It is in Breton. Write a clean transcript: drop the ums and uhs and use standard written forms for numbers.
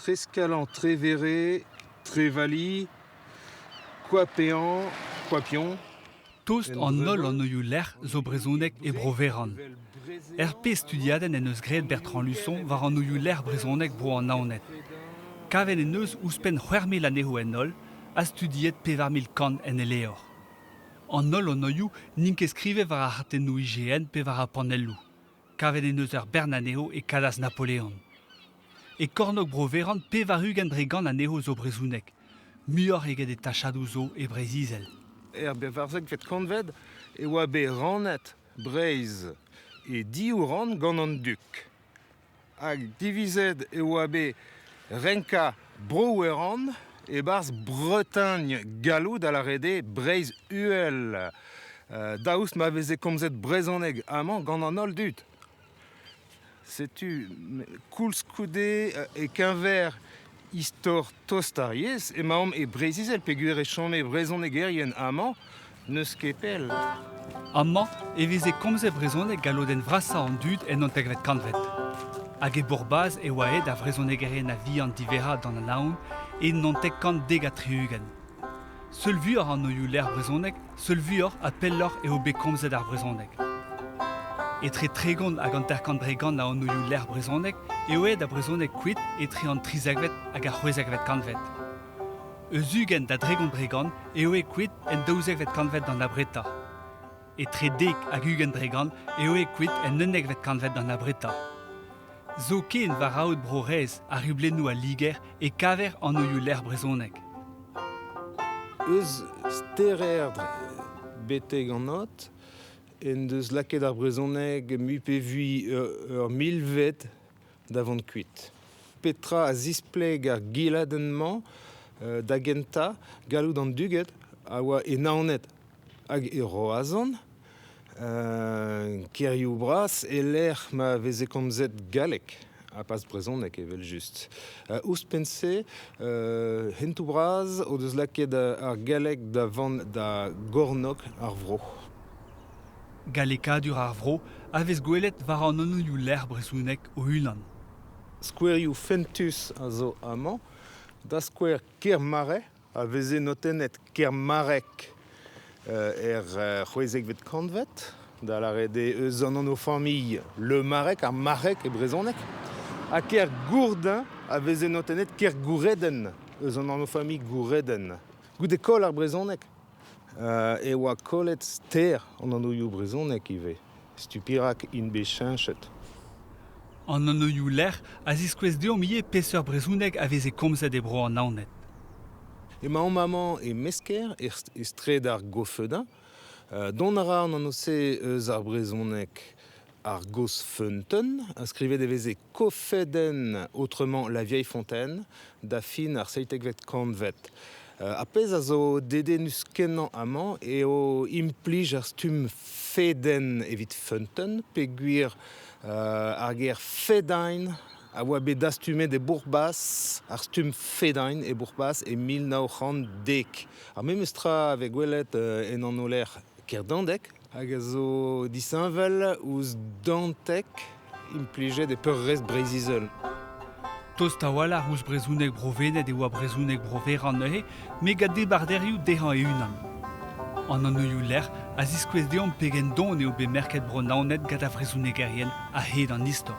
Treskalan, Trevere, Trevali, Koapean, Koapion. Tost an holl anvioù-lec'h zo brezhonek e Bro-Veran. Er pezh studiadenn en deus graet Bertrand Luçon war anvioù-lec'h brezhonek Bro an Naoned. Kavet en deus ouzhpenn 6000 anezho en holl ha studiet 4100 en e levr. An holl anvioù n'int ket skrivet war ar c'hartennoù IGN pe war ar panelloù. Kavet en deus ur bern anezho e kalaz Napoleon. E kornôg Bro-Veran 80% anezho zo brezhonek, muioc'h eget e tachadoù zo e Breizh-Izel. Er bevarzekvet kantved e oa bet rannet Breizh e div rann gant an dug. Hag divizet e oa bet renkañ Bro-Werann e-barzh Bretagne galloud a lâret eo Breizh-Uhel, daoust ma veze komzet brezhoneg amañ gant an holl dud. Setu koulskoude e-keñver istor tost ar yezh emaomp e Breizh-Izel peogwir e chome brezhonegerien amañ n'eus ket pell. Amañ e veze komzet brezhoneg gant lodenn vrasañ an dud en hantervet kantved. Hag e Bourbaz e oa aet ar vrezhonegerien a-vihan diverrañ d'an Anaon e 1970. Seul vuioc'h an anvioù-lec'h brezhonek, seul vuioc'h ha pelloc'h eo bet komzet ar brezhoneg. Etre 30 hag 50 dre gant a anvioù-lec'h brezhonek eo aet ar brezhoneg kuit etre an trizekvet hag ar c'hwezekvet kantved. Eus 20 da 30 dre gant eo aet kuit en daouzekvet kantved d'an abretañ. Etre dek hag 20 dre gant eo aet kuit en unnekvet kantved d'an abretañ. Zoken war aod Bro-Raez ha riblennoù al Liger e kaver anvioù-lec'h brezhonek. Eus Stererd betek an aod en deus lakaet ar brezhoneg mui pe vui ur milved da vont kuit. Petra a zispleg ar giladenn-mañ da gentañ galloud an duged a oa e Naoned hag e Roazhon, kêrioù bras e-lec'h ma veze komzet galleg ha pas brezhoneg evel-just. Ouzhpenn-se, hentoù bras o deus lakaet ar galleg da vont da gornôg ar vro. Gallekadur ar vro a vez gwelet war an anvioù-lec'h brezhonek o-unan. Skouerioù fentus a zo amañ, da skouer Kermare a veze notennet Kermarek er c'hwezekvet kantved, da lâret eo eus an anv-familh Le Marec, ar Marek e brezhoneg, ha Kergourdin a veze notennet Kergoureden eus an anv-familh Goureden. Goude koll ar brezhoneg e oa kollet ster an anvioù brezhonek ivez. Setu perak int bet cheñchet. An anvioù-lec'h a ziskouez deomp ivez peseurt brezhoneg a veze komzet e bro an Naoned. Emaomp amañ e Mesker, e straed ar Gofeudin. Dont a ra an anv-se eus ar brezhoneg ar gozh feunteun, ha skrivet e veze Kofedenn, autrement La Vieille Fontaine, da fin ar seitekvet kantved. Ar pezh a zo dedennus-kenañ amañ eo implij ar stumm fedenn evit feunteun peogwir ar ger fedain a oa bet dastumet e Bourc'h-Bas, ar stumm fedain e Bourc'h-Bas e 1910. Ar memes tra a vez gwelet en anv-lec'h Kerdandeg hag a zo disheñvel ouzh Danteg implijet e peurrest Breizh-Izel. Tost a-walc'h ouzh brezhoneg Bro-Wened e oa brezhoneg Bro-Veran neuze, met gant debarderioù dezhañ e-unan. An anvioù-lec'h a ziskouez deomp pegen don eo bet merket Bro-Naoned gant ar vrezhonegerien a-hed an istor.